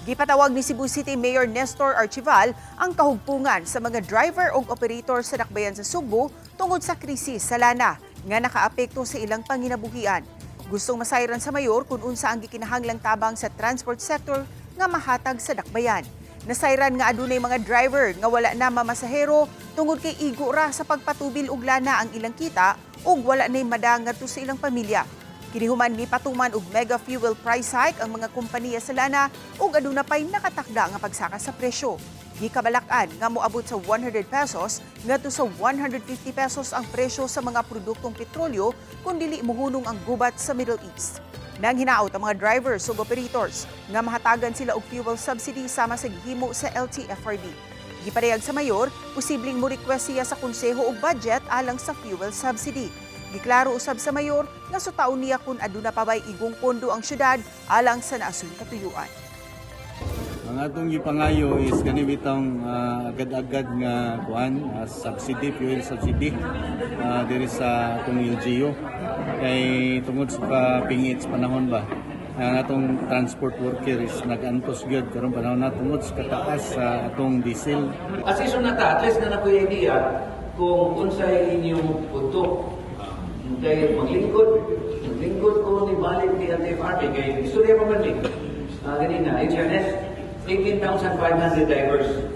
Gipatawag ni Cebu City Mayor Nestor Archival ang kahugpungan sa mga driver ug operator sa dakbayan sa Sugbo tungod sa krisis sa lana nga nakaapekto sa ilang panginabuhian. Gustong masayran sa mayor kung unsa ang gikinahanglang tabang sa transport sector nga mahatag sa dakbayan. Nasayran nga adunay mga driver nga wala na mamasahero tungod kay igo ra sa pagpatubil og lana ang ilang kita ug wala na'y madang ngadto sa ilang pamilya. Kini human mipatuman og mega fuel price hike ang mga kompanya sa lana ug aduna pay nakatakda nga pagsaka sa presyo. Gikabalak-an nga moabot sa 100 pesos ngadto sa 150 pesos ang presyo sa mga produktong petrolyo kung dili mohunong ang gubat sa Middle East. Nang hinaot ang mga drivers ug operators nga mahatagan sila og fuel subsidy sama sa gihimo sa LTFRB. Gipadayag sa mayor, posibleng mo request siya sa konseho og budget alang sa fuel subsidy. Giklaro usab sa mayor nga sutaon niya kung aduna pa bay igong pondo ang syudad alang sa naason katuyuan. Ang atong gipangayo is kani bitong agad-agad nga kuan subsidy, fuel subsidy diri sa atong LGU kay tungod sa kapingit sa panahon ba, ang atong transport worker is nag-antos gyud karong panahon na tungod sa kataas sa atong diesel. Asiso na ta, at least na nakoy idea kung unsay inyong punto. Kay maglingkod ko ni balik ni LTFRB kay istorya pa man ni. Ganina, HNS, 18,500 drivers.